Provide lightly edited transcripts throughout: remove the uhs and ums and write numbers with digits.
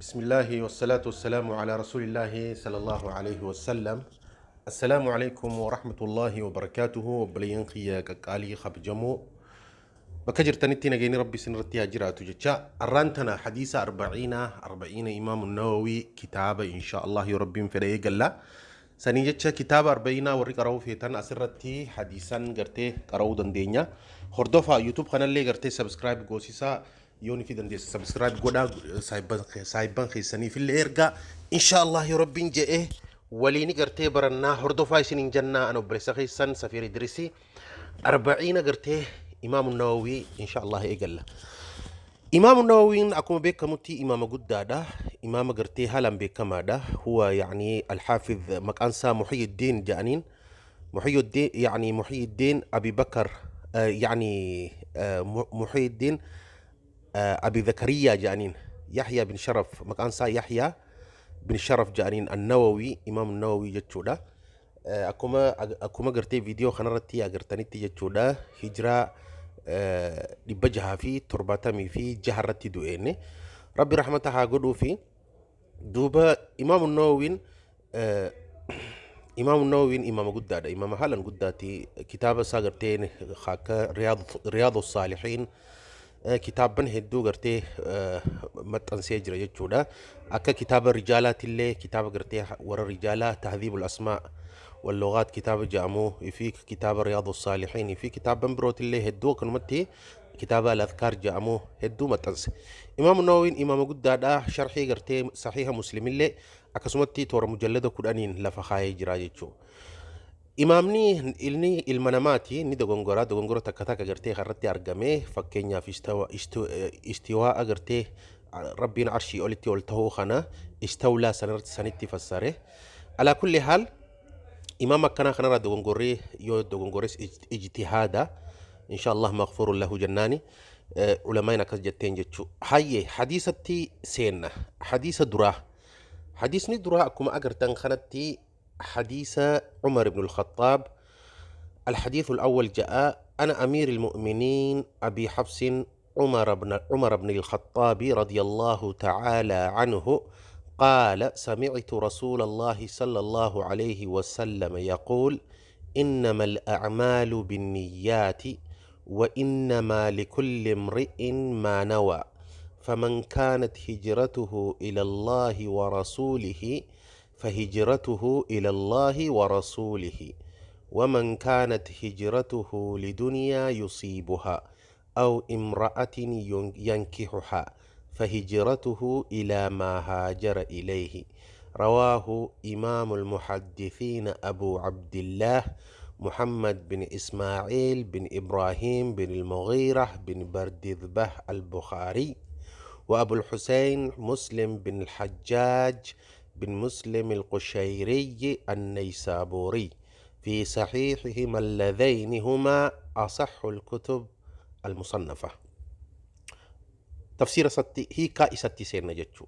بسم الله والصلاة والسلام على رسول الله صلى الله عليه وسلم. السلام عليكم ورحمة الله وبركاته. Obboleeyyan kiyya qaqqaalii kabajamoo bakka jirtanitti nageenyi rabbi isinirratti haa jiraatu jecha, arraan tana hadiisa arba'iina imaamu Nawawii kitaaba insha Allah yoo rabbiin fedhe eegalla. Sanii jecha kitaaba arba'iinaa warri qara'uu feetan asirratti hadiisan gartee qara'uu dandeenya. Hordofaa, YouTube kanallee gartee subscribe goosisaa, yoo ni fi dandeessa subscribe godhaa, saayibban keessaniifillee ergaa. Insha Allah yoo rabbiin je'e waliini gartee barannaa. Hordofaa isiniin jannaa. An obboleessa keessan Safiir Idrisii. Arba'iina gartee imaamu Nawawii insha Allah eegalla. Imaamu Nawawiin akkuma beekamutti imaama guddaadha. Imaama gartee haalaan beekamaadha. Huwa يعني الحافظ, maqaan isaa Muhyiddin jedhaniin. Muhyiddin, يعني Muhyiddin Abi Bakar, يعني Muhyiddin Abi Zakariya jedhaniin. Yahya bin Sharaf, maqaan isaa Yahya bin Sharaf jedhaniin An-Nawawi, Imaam Nawawi jechuudha. Akkuma gartee viidiyoo kanarratti agartanitti jechuudha, hijiraa 676 irratti du'eenne. Rabbi rahmata haa godhuu fi duuba imaamu Nawawiin imaama guddaadha, imaama haalan guddaati. Kitaaba isaa gartee akka Riyaadu Saalihiin, kitaabban hedduu gartee maxxansee jira jechuudha. Akka kitaaba rijaalaatillee, kitaaba gartee warra rijaalaa Tahdiibul Asmaa واللغات kitaaba jedhamu fi kitaaba Riyaadu Saalihiin fi kitaabban birootillee hedduu, akkanumatti kitaaba Al-Adhkaar jedhamu hedduu maxxanse. Imaamu Nawawiin imaama guddaadha. Sharhii gartee Sahiha Muslimillee akkasumatti toora mujallada 10n lafa kaayee jira jechuudha. Imaamni inni ilma namaati, ni dogongora. Dogongora takka takka gartee irratti argame, fakkeenyaaf istiwaa agartee rabbiin arshii olitti ol tahuu kana istawlaa sanirratti sanitti fassare. Alaa kulli haal, imaama akkanaa kanarraa dogongorree yoo dogongores ijtihaada, insha Allah maghfurun lahu jennaani, ulamain akkas jetteen jechuu. Hayyee, hadiisatti seenna. Hadiisa duraa, hadiisni duraa akkuma agartan kanatti حديث عمر بن الخطاب. الحديث الأول جاء: عن أمير المؤمنين أبي حفص عمر بن الخطاب رضي الله تعالى عنه قال: سمعت رسول الله صلى الله عليه وسلم يقول: إنما الأعمال بالنيات وإنما لكل امرئ ما نوى، فمن كانت هجرته إلى الله ورسوله فهجرته إلى الله ورسوله، ومن كانت هجرته لدنيا يصيبها أو امرأة ينكحها فهجرته إلى ما هاجر إليه. رواه إمام المحدثين أبو عبد الله محمد بن إسماعيل بن إبراهيم بن المغيرة بن بردذبه البخاري، وأبو الحسين مسلم بن الحجاج بن مسلم القشيري النيسابوري في صحيحهما اللذين هما أصح الكتب المصنفة. تفسير ستي هي كائستي سيرنا جتشو.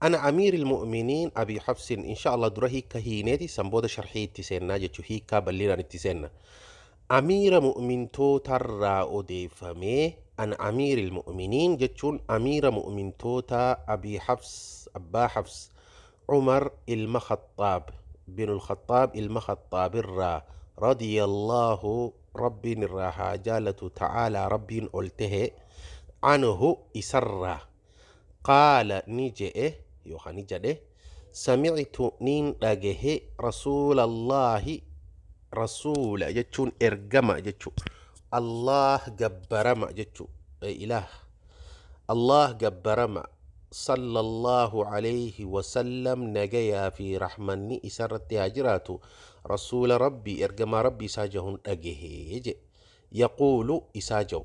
عن أمير المؤمنين أبي حفص، إن شاء الله dura hiika hiineeti san booda sharhiitti seennaa jechuu, hiikaa bal'inaan itti seenna. Amiira mu'mintootarraa odeeffamee, عن أمير المؤمنين jechuun amiira mu'mintoota Abii Xafs, Abbaa Xafs, Cumar ilma Khaxaab bin Khaxaab ilma Khaxaabirraa, رضي الله, rabbiin irraa haa jaalatu, تعالى, rabbiin ol tahe, عنه, isarraa, قال, ni je'e yookaan ni jedhe, سمعت, nin dhagahe, رسول الله, rasuula jechuun ergama jechuu, Allah gabbarama jechuu, ilaah Allah gabbarama, صلى الله عليه وسلم, nagayaa fi rahmanni isarratti haa jiraatu, rasuula rabbii, ergamaa rabbii isaa jahun dhagahee je, يقول, isaa jahu,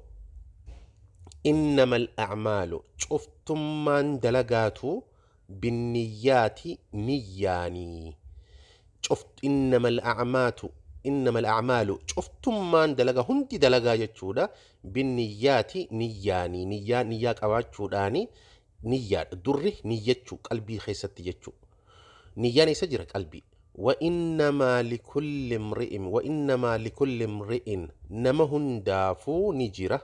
إنما الأعمال, cuftummaan dalagaatu, بالنيات, niyyaanii. إنما الأعمات, إنما الأعمال, cuftummaan dalagaa hundi dalagaa jechuudha, بالنيات, niyyaanii, niyyaa, niyyaa qabaachuudhaani. Niyyaadha durri, niyyachuu qalbii keessatti jechuu. Niyyaan eessa jira? Qalbii. وإنما لكل امرئ, وإنما لكل امرئ, nama hundaafuu ni jira.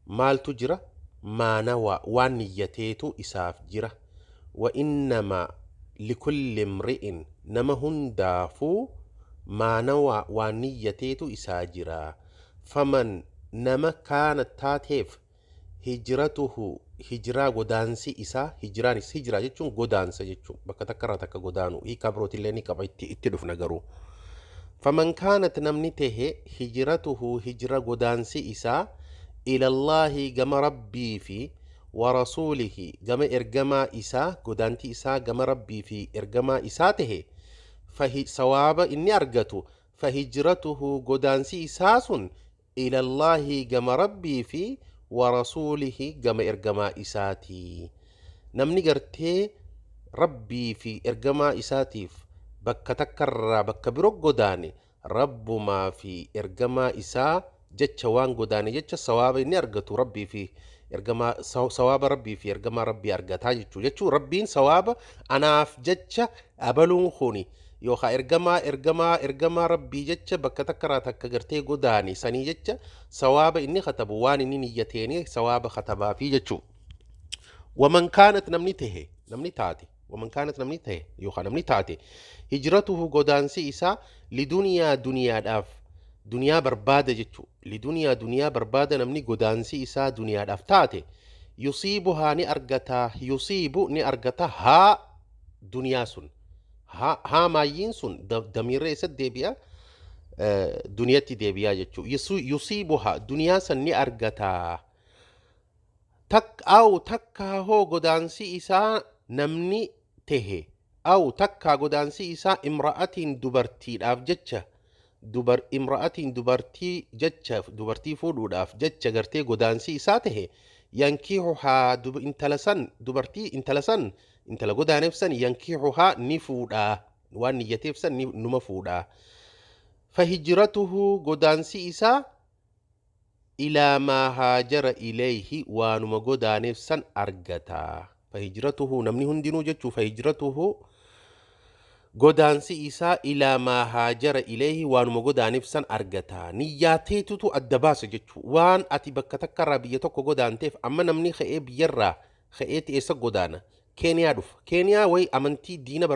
Maaltu jira? ما نوى, waan niyyateetu isaaf jira. Wa innamaa likulli imri'in, nama hundaafuu, maa nawaa, waan niyyateetu isaa jira. Faman, nama, kaanat, taateef, hijratuhu, hijraa, godaansi isaa. Hijraanis, hijraa jechuun godaansa jechuun bakka takka irraa takka godaanu, hiikaa birootillee ni qaba, itti dhufna garuu. Faman kaanat, namni tahe, hijratuhu, hijra, godaansi isaa, ilallaahi, gama Rabbii, fi warasuulihi, gama ergamaa isaa, godaanti isaa gama Rabbii fi ergamaa isaa tahe, sawaaba inni argatu, fahijratuhu, godaansi isaa sun, ilallaahi, gama Rabbii, fi warasuulihi, gama ergamaa isaati. Namni gartee Rabbii fi ergamaa isaatiif bakka takkarraa bakka biro godaane, Rabbumaa fi ergamaa isaa jecha waan godaane jecha, sawaaba inni argatu Rabbii fi ergamaa, sawaaba Rabbii fi ergamaa Rabbii argataa jechuu. Rabbiin sawaaba anaaf jecha abaluun kuni yookaan ergamaa Rabbii jecha bakka takkarraa takka gartee godaane sanii jecha, sawaaba inni katabu, waan inni niyyateeni sawaaba katabaafi jechuu. Waman kaanat, namni tahe, namni taate, waman kaanat, namni tahe yookaan namni taate, hijratuhu, godaansi isaa, liduniyaa, duniyaadhaaf, duniyaa barbaada jechuu, liduniyaa, duniyaa barbaada, namni godaansi isaa duniyaadhaaf taate, yusiibuhaa, ni argataa, yusiibu, ni argata, haa, duniyaa sun, haa maayyiin sun damiirra eessatti deebi'a? Duniyatti deebi'aa jechuu. Yusiibuhaa, duniyaa san ni argataa. Tak aw takkaa hoo godaansi isaa, namni tehe, aw takkaa godaansi isaa, imra'atiin, dubartiidhaaf jecha, imra'atiin, dubartii jecha, dubartii fuudhuudhaaf jecha gartee godaansi isaa tahe, yankihuhaa, intala san, dubartii, intala san, intala godaaneef san, yankihuhaa, ni fuudhaa, waan niyyateef san numa fuudhaa, fahijratuhu, godaansi isaa, ilaa maa haajara ilayhi, waanuma godaaneef san argata. Fahijratuhu, namni hundinuu jechuu, fahijratuhu, godaansi isaa, ilaa maa haajara ilayhi, waanuma godaaneef san argata. Niyyaateetutu adda baasa jechuu. Waan ati bakka takkarraa biyya tokko godaanteef, amma namni ka'ee biyyarraa ka'eeti eessa godaana? Keeniyaa dhufa. Keeniyaa wayi amantii diina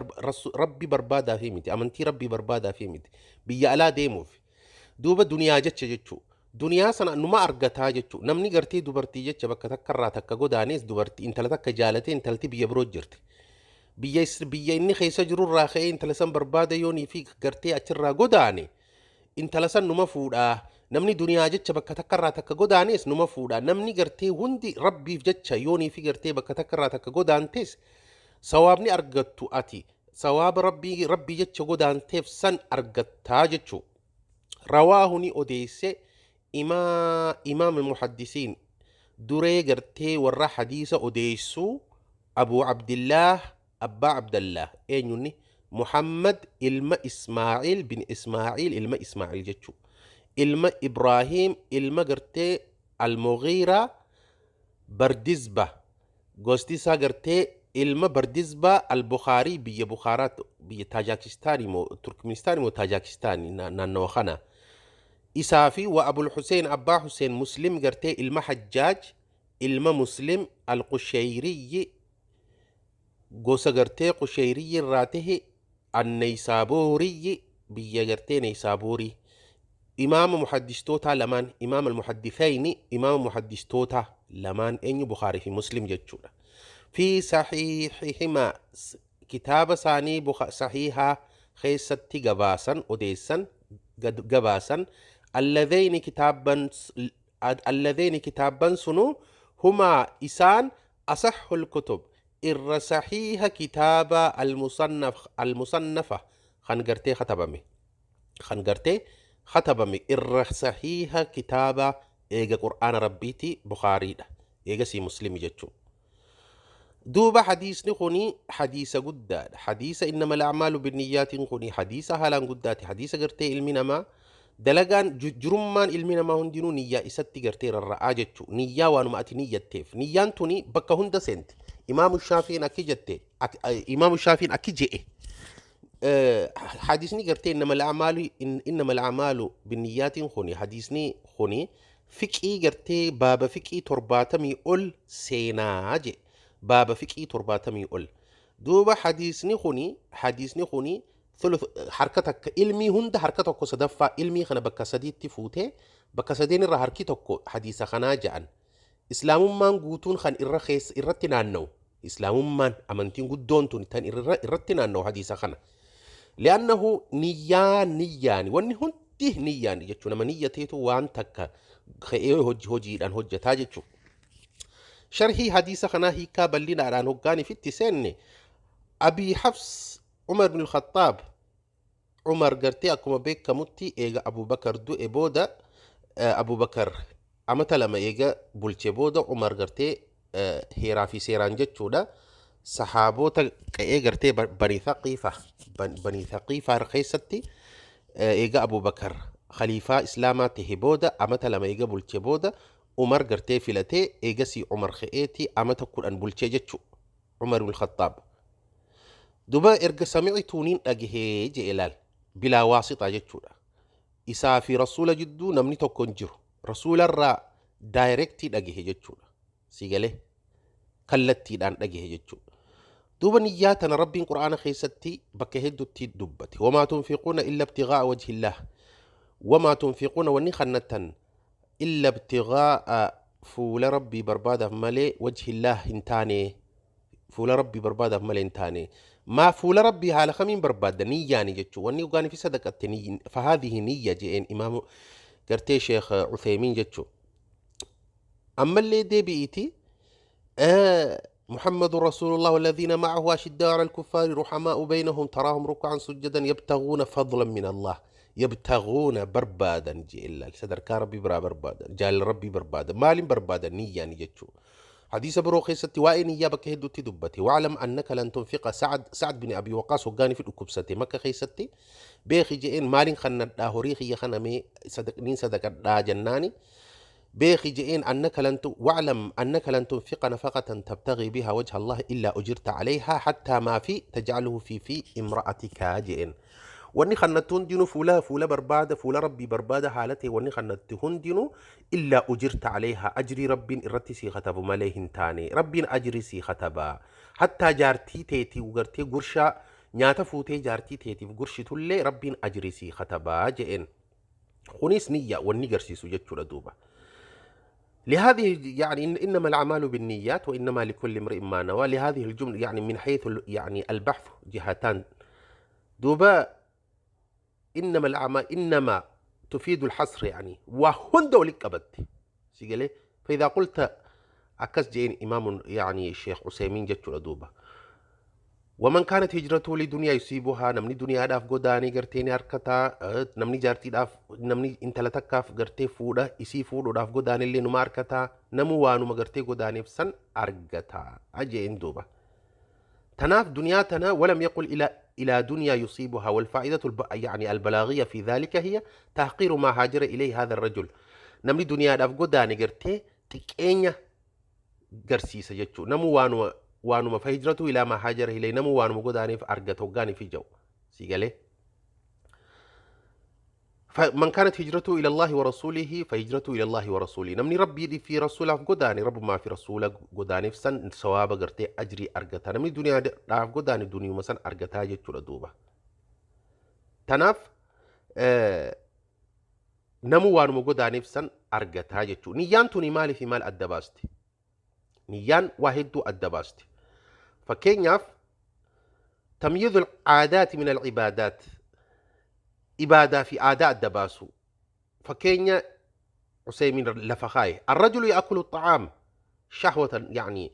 Rabbi barbaadaafii miti, amantii Rabbii barbaadaafii miti, biyya alaa deemuuf. Duuba duniyaa jecha jechuu, duniyaa sana numa argataa jechuu. Namni gartee dubartii jecha bakka takkarraa takka godaanes, dubartii, intala takka jaalatee, intalti biyya biroo jirti, biyya inni keessa jirurraa ka'ee intala san barbaada yoonii fi gartee achirraa godaane, intala san numa fuudhaa. Namni duniyaa jecha bakka takkarraa takka godaanes numa fuudhaa. Namni gartee hundi Rabbiif jecha yoonii fi gartee bakka takkarraa takka godaantes, sawaabni argattu ati sawaaba Rabbii jecha godaanteef san argattaa jechuu. Rawaahu, ni odeesse, imaam almuhaddisiin, duree gartee warra hadiisa odeessuu, Abu Abdillaah, abbaa Abdallah, eenyunni? Muhammad ilma Ismaaciil bin Ismaaciil ilma Ismaaciil jechuu, ilma Ibraahim ilma gartee Almughiiraa Bardizba, gosti isaa gartee ilma Bardizba, Albukaarii, biyya Bukaaraa, biyya Taajakistaanii moo Turkministaanii moo Taajakistaanii, naannawa kana. Isaa fi wa Abul Huseen, abbaa Huseen, Muslim gartee ilma Hajjaaj ilma Muslim Alqushayriyyi, gosa gartee Qushayiriyyi irraa tahe, Anneysaabooriyyi, biyya gartee Neysaaborii. Imaama muhaddistootaa lamaan, imaama almuhaddithayni, imaama muhaddistootaa lamaan eenyu? Bukaarii fi Muslim jechuudha. Fi saxiixihimaa, kitaaba isaanii saxiihaa keessatti gabaasan, odeessan, gabaasan. Alladhayni, kitaabban, alladhayni, kitaabban sunu, humaa, isaan, asaxxul kutub, irra saxiiha kitaaba, almusannaf, almusannafa, kan gartee katabame, kan gartee katabame, irra saxiiha kitaaba eega Qur'aana Rabbiiti Bukaariidha, eegasii Muslimi jechuu. Duuba hadiisni kuni hadiisa guddaadha. Hadiisa innama alacmaalu binniyyaatiin kuni hadiisa haalaan guddaati. Hadiisa gartee ilmi namaa dalagaan jirummaan ilmi namaa hundinuu niyyaa isatti gartee rarra'aa jechuu. Niyyaa, waanuma ati niyyatteef, niyyaan tuni bakka hunda seenti. Imaamu Shaafiin akki jette, Imaamu Shaafiin akki je'e, hadiisni gartee innama alacmaalu binniyyaatiin kuni, hadiisni kuni fiqii gartee baaba fiqii 70 ol seenaa je, baaba fiqii 70 ol. Duuba hadiisni kuni thuluth harka takka ilmii hunda, harka tokko sadaffaa ilmii kana bakka sadiitti fuutee, bakka sadeen irraa harki tokko hadiisa kanaa ja'an. Islaamummaan guutuun kan irra keessa irratti naanna'u, islaamummaan amantiin guddoon tun tan irratti naanna'u hadiisa kana. Li'annahu niyyaan, niyyaani wanni hundi niyyaani jechuudha. Nama niyyateetu waan takka ka'ee hojiidhaan hojjetaa jechuudha. Sharhii hadiisa kanaa hiikaa bal'inaadhaan hoggaaniif itti seenne, Abii Hafs Umar bin Khattaab, Umar gartee akkuma beekamutti eega Abubakar du'e booda, Abubakar amata 2 eega bulche booda, Umar gartee heeraa fi seeraan jechuudha sahaabota qe'ee gartee Banii Thaqiifa keessatti eega Abubakar khaliifaa islaamaa tahe booda, amata 2 eega bulche booda, Umar gartee filatee, eegasii Umar ka'eeti amata 10 bulchee jechuu Umar ibn Khattaab. Duba erga samicituuniin dhagahee jee ilaal, bilaa waasixaa jechuudha. Isaa fi rasuula jidduu namni tokko hin jiru. Rasuularraa direct dhagahe jechuudha. Si galee, kallattiidhaan dhagahe jechuudha. Duuba niyyaa tana Rabbiin Qur'aana keessatti bakka hedduutti dubbate. وما تنفقون إلا ابتغاء وجه الله. وما تنفقون wanni kannattan إلا ابتغاء fuula Rabbii barbaadaaf malee وجه الله hin taane, fuula Rabbii barbaadaaf malee hin taane. Maa fuula Rabbii haala kamiin barbaadda? Niyyaani jechuudha. Wanni dhugaanii fi sadaqatte فهذه نية je'een imaamu gartee Sheekh Uthaymiin jechuudha. Ammallee deebi'iiti محمد رسول الله والذين معه أشداء على الكفار رحماء بينهم تراهم ركعا سجدا يبتغون فضلا من الله. يبتغون barbaadan je'e, sadarkaa Rabbii biraa barbaadan, jaalala Rabbii barbaadan. Maaliin barbaadan? Niyyaani jechuu. Hadiisa biroo keessatti waa'ee niyyaa bakka hedduutti dubbate. واعلم أنك لن تنفق Sacd bin Abi Waqaas hoggaanii fi dhukkubsate Makka keessatti, beeki je'een, maaliin kannadhaa horii kiyya kana mee niin sadaqadhaa jennaani, beeki je'een, أنك لن واعلم أنك لن تنفق نفقة تبتغي بها وجه الله إلا أجرت عليها حتى ما في تجعله في في امرأتك je'een. Wanni kannattu hundinuu fuula barbaada, fuula Rabbii barbaada haala ta'e, wanni kannatti hundinuu إلا أجرت عليها ajrii Rabbiin irratti sii katabu malee hin taane. Rabbiin ajrii sii kataba. Hattaa jaartii teetii gartee gurshaa nyaata fuutee jaartii teetiif gurshitullee Rabbiin ajrii sii katabaa je'een. Kunis niyya wanni garsiisu jechuudha duuba. لهذه يعني إنما الأعمال بالنيات وإنما لكل امرئ ما نوى. لهذه الجملة يعني من حيث يعني البحث جهتان. دوبا إنما الأعمال، إنما تفيد الحصر، يعني وهند ولك سيقالي. فإذا قلت akkas je'een إمام يعني الشيخ عثيمين jechuudha duuba. ومن كانت هجرته لدنيا يصيبها, namni duniyaadhaaf godaanii gartee ni harkataa. Namni jaartiidhaaf, namni intala takkaaf gartee fuudha isii fuudhuudhaaf godaanillee numa harkataa. Namu waanuma gartee godaaneef san argataa ajeen duuba. Tanaaf duniyaa tana ولم يقل إلى دنيا يصيبها. والفائدة يعني البلاغية في ذلك هي تحقير ما هاجر إليه هذا الرجل. Namni duniyaadhaaf godaane gartee xiqqeenya garsiisa jechuu. Namu waanuma فهجرته إلى ما هاجر إليه, namu waanuma godaaneef argata hoggaaniif ija'u si galee. فمن كانت هجرته إلى الله ورسوله فهجرته إلى الله ورسوله. Namni Rabbii fi rasuulaaf godaane Rabbumaa fi rasuula godaaneef san sawaaba gartee ajrii argata. Namni duniyaadhaaf godaane duniyuma san argataa jechuudha duuba. Tanaaf namu waanuma godaaneef san argataa jechuudha. Niyyaan tuni maalii fi maal adda baasti? Niyyaan waa hedduu adda baasti. Fakkeenyaaf تمييز العادات من العبادات, ibaadaa fi aadaa adda baasu. Fakkeenya Usaymiin lafa kaaye, الرجل يأكل الطعام شهوة, يعني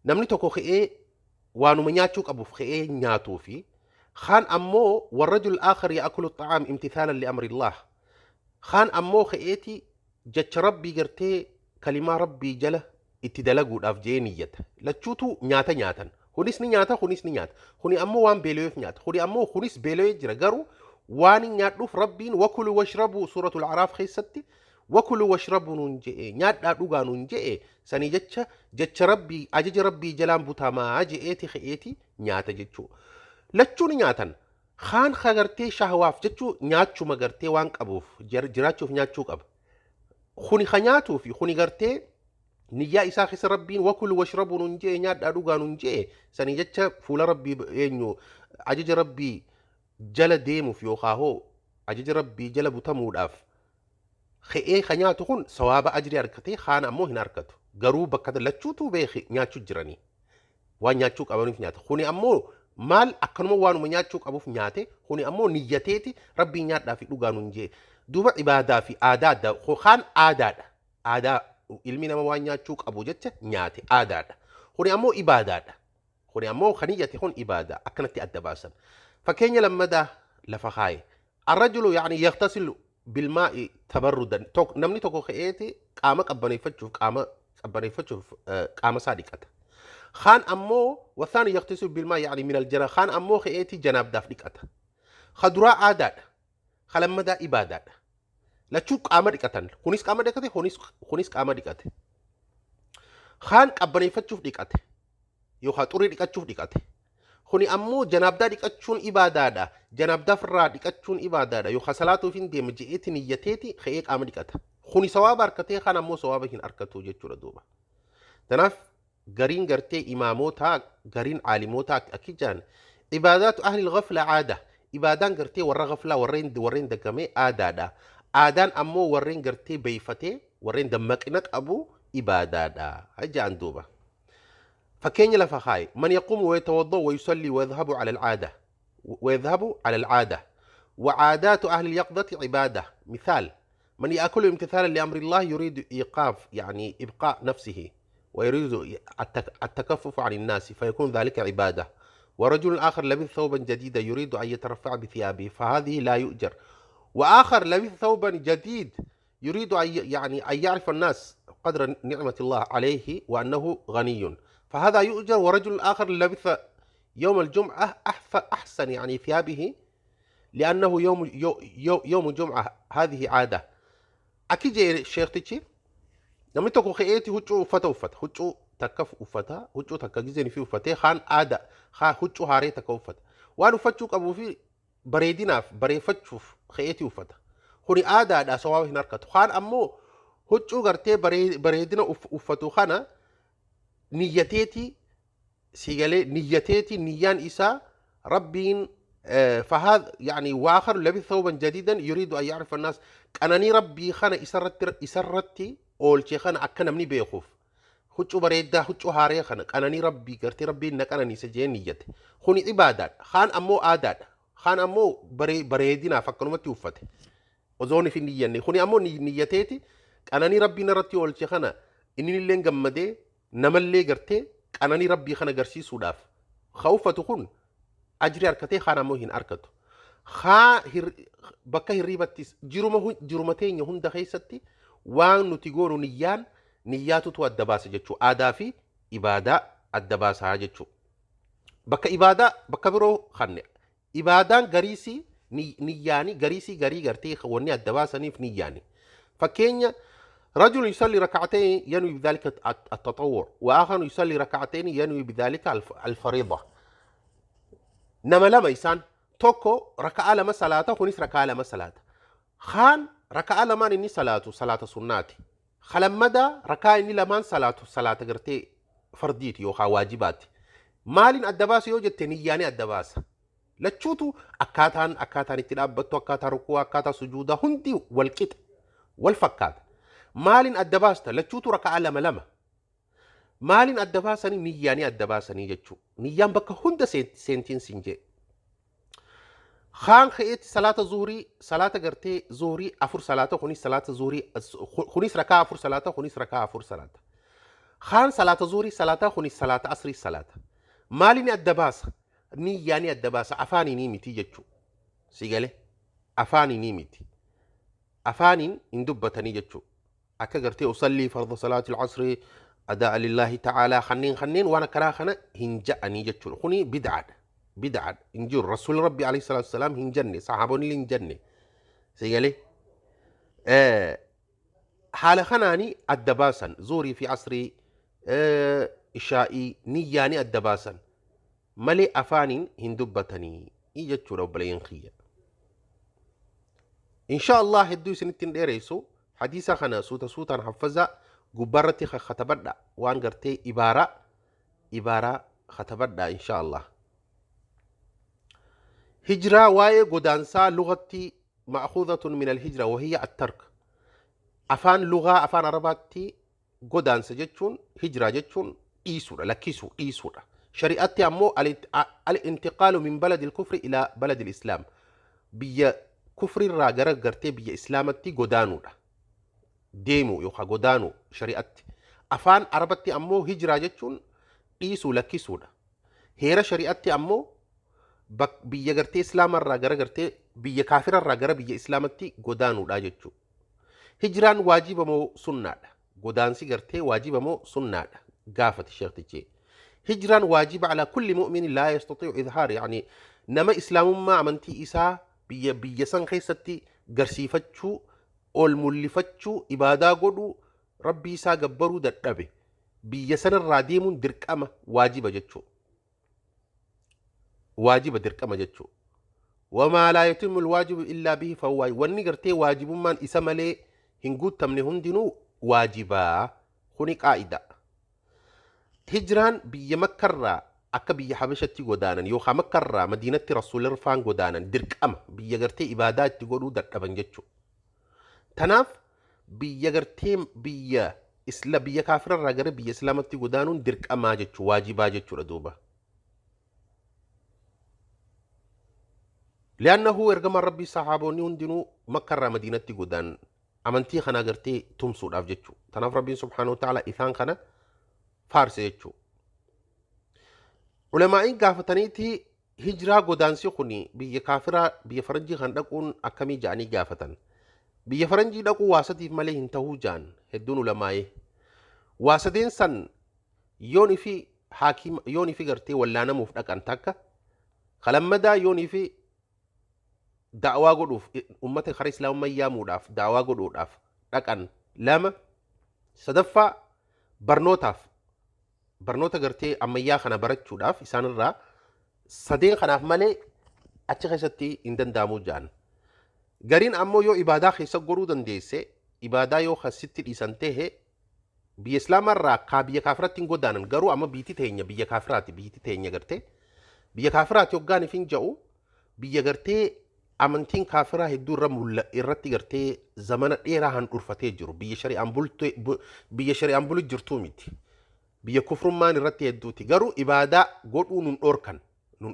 namni tokko ka'ee waanuma nyaachuu qabuuf ka'ee nyaatuu fi kaan ammoo والرجل الآخر يأكل الطعام امتثالا لأمر الله, kaan ammoo ka'eeti jecha Rabbii gartee kalimaa Rabbii jala itti dalaguudhaaf jee niyyata. Lachuutu nyaata nyaatan. Kunis ni nyaata, kunis ni nyaata. Kuni ammoo waan beela'eef nyaata, kuni ammoo kunis beela'ee jira, garuu waan hin nyaadhuuf Rabbiin وكلوا واشربوا suuratul Acraaf keessatti وكلوا واشربوا nuun je'e, nyaadhaa dhugaa nuun je'e. Sanii jecha Rabbii, ajaja Rabbii jalaan butamaa je'eeti ka'eeti nyaata jechuu. Lachuu ni nyaatan. Kaan gartee shahwaaf jechuu nyaachuma gartee waan qabuuf jiraachuuf nyaachuu qaba. Kuni ka nyaatuu fi kuni gartee Niyyaa isaa keessa Rabbiin wakulu washrabuu nun jee, nyaadhaa dhugaa nun jee, sanii jecha fuula Rabbii eenyu ajaja Rabbii jala deemuuf yookaan hoo ajaja Rabbii jala butamuudhaaf ka'ee ka nyaatu kun sawaaba ajrii argatee, kaan ammoo hin argatu. Garuu bakka lachuutu beeki nyaachuu jiranii. Waan nyaachuu qabaniif nyaata. Kuni ammoo maal akkanuma waanuma nyaachuu qabuuf nyaate, kuni ammoo niyyateeti Rabbiin nyaadhaa fi dhugaa nun jee. Duuba ibaadaa fi aadaa adda kaan aadaadha. Aadaa ilmi nama waan nyaachuu qabu jecha nyaate aadaadha. Kuni ammoo ibaadaadha. Kuni ammoo kan niyyate kun ibaadaa akkanatti adda baasan. Fakkeenya lammadaa lafa kaaye. الرجل يعني يغتسل بالماء تبردا, namni tokko ka'eeti qaama qabbaneeffachuuf qaama isaa dhiqata. Kaan ammoo والثاني يغتسل بالماء يعني من الجنابة, kaan ammoo ka'eeti janaabdaaf dhiqata. Ka duraa aadaadha. Ka lammadaa ibaadaadha. Lachuu qaama dhiqatan. Kunis qaama dhiqate, kunis qaama dhiqate. Kaan qabbaneeffachuuf dhiqate yookaan xurii dhiqachuuf dhiqate. Kuni ammoo janaabdaa dhiqachuun ibaadaadha. Janaabdaa irraa dhiqachuun ibaadaadha. Yookaan salaatuuf hin deema je'eeti niyyateeti ka'ee qaama dhiqata. Kuni sawaaba harkatee, kaan ammoo sawaaba hin harkatu jechuudha duuba. Kanaaf gariin gartee imaamotaa, gariin caalimootaa akki jaan: عبادات أهل الغفلة عادة. Ibaadaan gartee warra gaflaa, warreen dagamee aadaadha. Aadaan ammoo warreen gartee beeyfatee, warreen dammaqina qabu ibaadaadha. Jaan duuba. Fakkeenya lafa kaaye: من يقوم ويتوضأ ويصلي ويذهب على العادة ويذهب على العادة، وعادات أهل اليقظة عبادة. مثال: من يأكل امتثالا لأمر الله، يريد إيقاف يعني إبقاء نفسه ويريد التكفف عن الناس، فيكون ذلك عبادة. ورجل آخر لبث ثوبا جديدا يريد أن يترفع بثيابه، فهذه لا يؤجر. وآخر لبث ثوبا جديد يريد أن يعني أن يعرف الناس قدر نعمة الله عليه وأنه غني، فهذا يؤجر. ورجل آخر لبث يوم الجمعة أحسن يعني ثيابه لأنه يوم الجمعة، هذه عادة. Akki jee sheektichi, namni tokko ka'eeti huccuu uffata uffata, huccuu takka uffata, huccuu takka gizeen fi uffatee, kaan aada haa huccuu haaree takka uffata, waan uffachuu qabuu fi bareedinaaf bareeffachuuf ka'eeti uffata. Kuni aadaadha, sawaaba hin harkatu. Kaan ammoo huccuu gartee bareedina uffatu kana niyyateeti sigalee niyyateeti, niyyaan isaa Rabbiin فهذا يعني واخر لبث ثوبا جديدا يريد ان يعرف الناس qananii Rabbii kana isarratti oolchee kana akka namni beekuuf huccuu bareedaa, huccuu haaree kana, qananii Rabbii gartee Rabbiin na qananiise jee niyyate. Kuni ibaadaadha. Kaan ammoo aadaadha. Kaan ammoo bareedinaaf akkanumatti uffate osoon hin niyyanne. Kuni ammoo niyyateeti qananii Rabbiin irratti oolche kana inni illee gammadee namallee gartee qananii Rabbii kana agarsiisuudhaaf ka uffatu kun ajrii harkatee, kaan ammoo hin harkatu. Haa bakka hirriibattis jiruma teenya hunda keessatti waan nuti goonu niyyaan niyyaatutu adda baasa jechuudha. Aadaa fi ibaadaa adda baasaa jechuudha. Bakka ibaadaa bakka biroo kanne ibaadaan gariisii niyyaani, gariisii garii gartee wanni adda baasaniif niyyaani. Fakkeenya: رجل يصلي ركعتين ينوي بذلك التطوع، وآخر يصلي ركعتين ينوي بذلك الفريضة. Nama lama isaan, tokko raka'aa lama salaata, kunis raka'aa lama salaata. Kaan raka'aa lamaan inni salaatu salaata sunnaati. Kalammadaa raka'aa inni lamaan salaatu salaata gartee fardiiti yookaan waajibaati. Maaliin adda baasa yoo jette, niyyaani adda baasa. Lachuutu akkaataan itti dhaabbattu, akkaataa rukuu, akkaataa sujuudaa hundi wal qixa, wal fakkaata. Maaliin adda baasta? Lachuutu raka'aa lama lama. Maaliin adda baasanii? Niyyaanii adda baasanii jechuudha. Niyyaan bakka hunda seentiin siin jee. Kaan ka'eetti salaata zuhurii, salaata gartee zuhurii afur salaata, kunis salaata zuhurii, kunis rakaa afur salaata, kunis rakaa afur salaata. Kaan salaata zuhurii salaata, kunis salaata asrii salaata. Maaliin adda baasa? Niyyaanii adda baasa, afaaniinii miti jechuudha. Si galee? Afaaniinii miti. Afaaniin hin dubbatanii jechuudha. Akka gartee أصلي فرض صلاة العصر أداء لله تعالى kanneen waan akkanaa kana hin ja'anii jechuudha. Kuni bid'aadha. Bid'aadha. Hin jiru. Rasuulli Rabbi عليه الصلاة والسلام hin jenne. Sahaabonni hin jenne. Si galee? Haala kanaanii adda baasan. Zuhurii fi asrii, ishaa'ii niyyaanii adda baasan. Malee afaaniin hin dubbatanii jechuudha, obboleeyyan kiyya. إن شاء الله hedduu isinitti hin dheeressu. Hadiisa kana suuta suutaan haffaza. Gubbaarratti katabadha waan gartee ibaaraa katabadha insha Allah. Hijiraa waa'ee godaansaa lugatti ma'kuudatun min alhijra wahiyya attark. Afaan lugaa afaan Arabaatti godaansa jechuun hijiraa jechuun dhiisuudha, lakkisuu dhiisuudha. Shari'atti ammoo al-intiqaalu min baladi al-kufri ila baladi al-islaam. Biyya kufrirraa gara gartee biyya islaamatti godaanuudha. Deemuu yookaan godaanuu shari'atti. Afaan Arabatti ammoo hijiraa jechuun dhiisuu lakkisuudha. Heera shari'atti ammoo biyya gartee islaamarraa gara gartee biyya kaafirarraa gara biyya islaamatti godaanuudha jechuudha. Hijiraan waajiba moo sunnaadha? Godaansi gartee waajiba moo sunnaadha? Gaafate sheektichi. Hijiraan waajiba alaa kulli mu'minin laa yastatii'u idhaar, yaani nama islaamummaa amantii isaa biyya san keessatti garsiifachuu, ol mul'ifachuu, ibaadaa godhuu, rabbii isaa gabbaruu dadhabe biyya sanarraa deemuun dirqama waajiba jechuudha. Waajiba dirqama jechuudha. Wamaa laa yatimmu alwaajibu illaa bihi fahuwa waajib. Wanni gartee waajibummaan isa malee hin guutamne hundinuu waajibaa. Kuni qaa'ida. Hijiraan biyya Makkarraa akka biyya Habashatti godaanan yookaan Makkarraa Madiinatti Rasuulirfaan godaanan dirqama biyya gartee ibaadaa itti godhuu dadhaban jechuudha. Tanaaf biyya gartee biyya isla biyya kaafirarraa gara biyya islaamatti godaanuun dirqamaa jechuudha, waajibaa jechuudha duuba. Li'annahu ergamaan rabbii sahaabonni hundinuu Makkarraa Madiinatti godaanan amantii kana gartee tumsuudhaaf jechuudha. Tanaaf Rabbiin subhaanahu wa ta'ala isaan kana faarse jechuudha. Ulamaa'iin gaafataniiti hijiraa godaansi kun biyya kaafiraa biyya faranjii kan dhaquun akkamii ja'anii gaafatan. Biyya faranjii dhaquu waasatiif malee hin tahuu ja'an hedduun ulamaa'ee. Waasadeen san yoonii fi haakima yoonii fi gartee wallaanamuuf dhaqan takka kalammadaa yoonii fi da'awaa godhuuf ummata karaa islaamummaa yaamuudhaaf da'awaa godhuudhaaf dhaqan lama, sadaffaa barnootaaf barnoota gartee ammayyaa kana barachuudhaaf isaanirraa sadeen kanaaf malee achi keessatti hin danda'amu ja'an. Gariin ammoo yoo ibaadaa keessa godhuu dandeesse ibaadaa yoo sitti dhiisan ta'e biyya islaamarraa kaa biyya kaafiratti hin godaanan, garuu amma biitti teenya biyya kaafiraati, biitti teenya gartee biyya kaafiraati hoggaan ifin ja'u biyya gartee amantiin kaafiraa hedduu irra irratti gartee zamana dheeraa handhurfatee jiru, biyya shari'aan bultu biyya shari'aan bulu jirtuu miti, biyya kufrummaan irratti hedduuti, garuu ibaadaa godhuu nun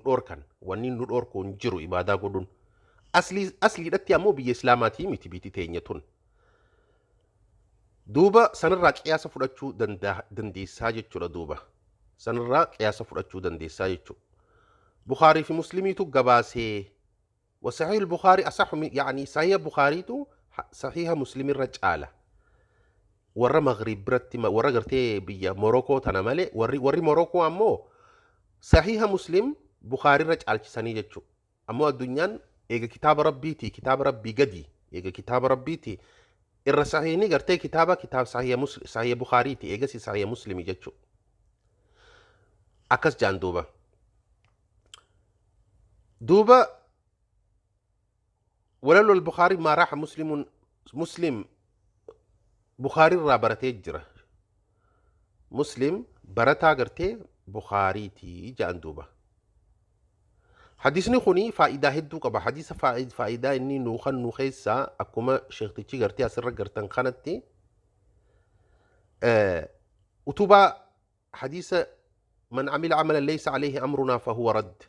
dhorkan wanni nu dhorku hin jiru ibaadaa godhuun. Asliidhatti ammoo biyya islaamaatii miti biitti teenya tun. Duuba sanarraa qiyaasa fudhachuu dandeessaa jechuudha duuba. Sanarraa qiyaasa fudhachuu dandeessaa jechuudha. Bukhaarii fi Muslimiitu gabaasee. وصحيح البخاري أصح من يعني صحيح بخاريتو صحيح مسلم الرجالة. ورا مغرب برتي ورا قرتي بيا موروكو تنا مالي وري موروكو أمو صحيح مسلم بخاري رجال سني جتشو أمو الدنيا إيجا كتاب ربيتي كتاب ربي قدي إيجا كتاب ربيتي الرصحيني قرتي كتابة كتاب صحيح مسلم صحيح بخاريتي إيجا سي صحيح مسلم جتشو أكس جان دوبا دوبا. ولولا البخاري ما راح مسلم بخاري را برتي جرا مسلم برتا قرتي بخاري تي جان دوبا. حديثني خوني فائدة هدو قبا حديث فائدة إني نوخن نوخيسا أكما شيختي قرتي أسر قرتن خانتي وتوبا حديث من عمل عملا ليس عليه أمرنا فهو رد،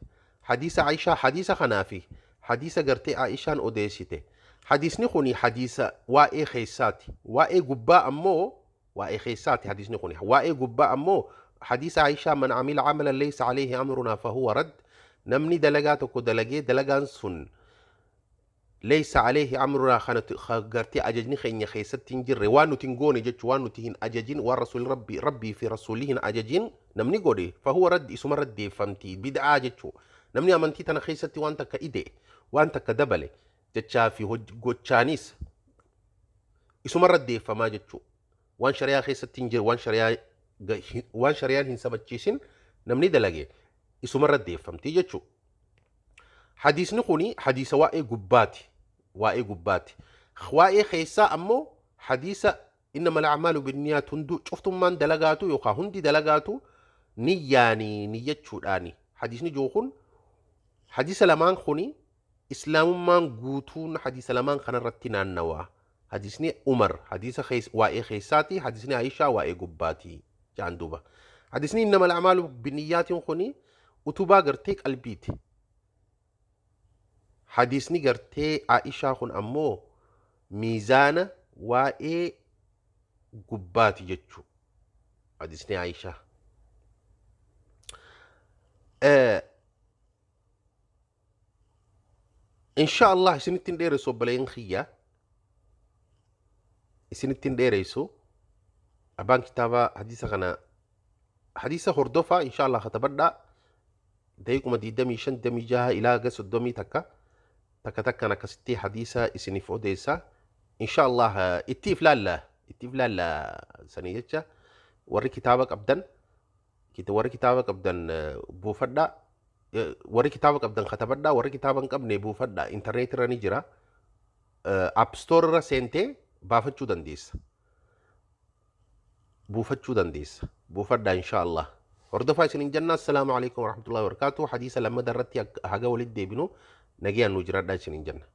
حديث عائشة حديث خنافي حديث قرتي عائشة أوديسيتي حديثني خوني حديث وائي خيساتي وائي قباء أمو وائي خيساتي حديثني خوني وائي قباء أمو حديث عائشة من عمل عملا ليس عليه أمرنا فهو رد، نمني دلقاتك دلقي دلقان سن ليس عليه أمرنا خانت قرتي أججني خيني خيستين جري وانو تنقوني جتش وانو تهين أججين والرسول ربي ربي في رسولهن أججين نمني قولي فهو رد اسم ردي فهمتي بدعا جتشو نمني أمنتي تنا خيستي وانت كإيدي وانت كدبلي جتشا في جوتشانيس اسم ردي فما جتشو وان شريا خيستين جري وان شريا وان شريان هن سبتشيسين نمني دلقي اسم ردي فهمتي جتشو. حديث نخوني حديث وائي قباتي وائي قباتي خوائي خيسا أمو حديث Innama alacmaalu binniyaat, hunduu cuftummaan dalagaatu yookaan hundi dalagaatu niyyaanii, niyyachuudhaani. Hadiisni jiru kun, hadiisa lamaan kuni, islaamummaan guutuun hadiisa lamaan kanarratti naannawaa. Hadiisni Umar hadiisa waa'ee keessaati, hadiisni Aishaa waa'ee gubbaati jaan duuba. Hadiisni innama alacmaalu binniyyaatiin kuni utubaa gartee qalbiiti. Hadiisni gartee Aishaa kun ammoo miizaana waa'ee gubbaati jechuu hadiisni Aishaa. Insha Allah isinitti hin dheeressu, obboleen kiyya. Isinitti hin dheeressu. Abbaan kitaabaa hadiisa kana, hadiisa hordofaa, insha Allah katabadhaa. Daqiiquma 25, 26 ilaa haga 30 takka takka takkaan akkasitti hadiisa isiniif odeessa. Insha Allah itti if laalla, itti if laalla sanii jecha warri kitaaba qabdan, warri kitaaba qabdan buufadhaa. Warri kitaaba qabdan katabadhaa, warri kitaaba hin qabne buufadhaa. Intarneet irra ni jira. App Store irra seentee baafachuu dandeessa. Buufachuu dandeessa. Buufadhaa insha Allah. Hordofaa isiniin jenna. Assalaamu alaikum warahmatullahi wabarakatuh. Hadiisa lammada irratti haga walitti deebinu nagayaan nu jiraadhaa isiniin jenna.